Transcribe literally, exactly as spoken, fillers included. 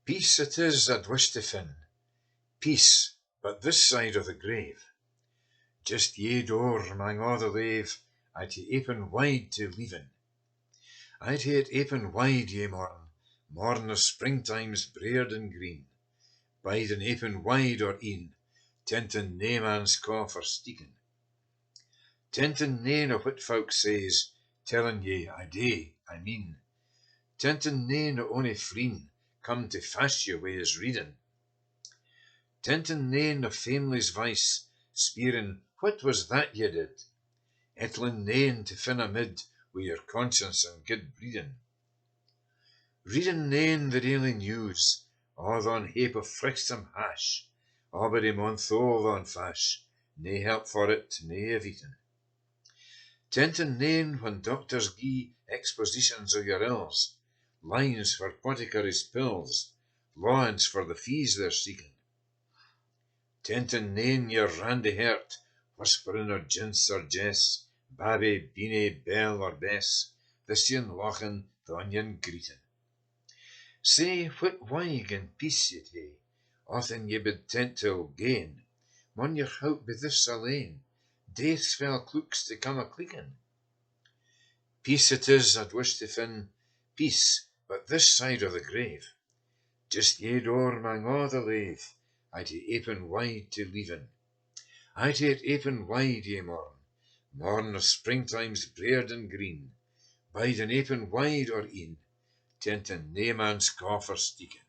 Peace it is I'd wish to fin, peace, but this side o the grave. Just ye door mang a the lave, I tae apen wide tae leavin. I tae it apen wide ye morn, morn o springtime's braid and green, bidin apen wide or een, tentin nae man's caw for steekin. Tentin nane o what folk says, tellin ye I dae, I mean. Tentin nane o ony freen come tae fash ye wi his readin. Tentin nane o family's vice, speirin what was that ye did. Ettlin nane tae fin a mid wi your conscience and good breedin. Readin nane the daily news, a thon hape o frechsome hash, abody maun thole on fash, nae help for it, nae evitin. Tentin nane when doctors gie expositions o your ills, lines for poticaries' pills, lawance for the fees they're seekin. Tentin nane your randy hert, whisperin o jints or jess, babby, beenie, belle or bess, the shin lauchin, the onion greetin. Say, what wyge and peace ye tae, athin ye bid tent till gain, maun your hope be this alane, death's fell clooks tae come a cleekin. Peace it is I'd wish tae fin, peace, but this side o the grave. Just ye door mang a the lave, I tae apen wide tae leavin. I tae it apen wide ye morn, morn o springtime's braid and green, bidin apen wide or een, tentin nae man's caw for steekin.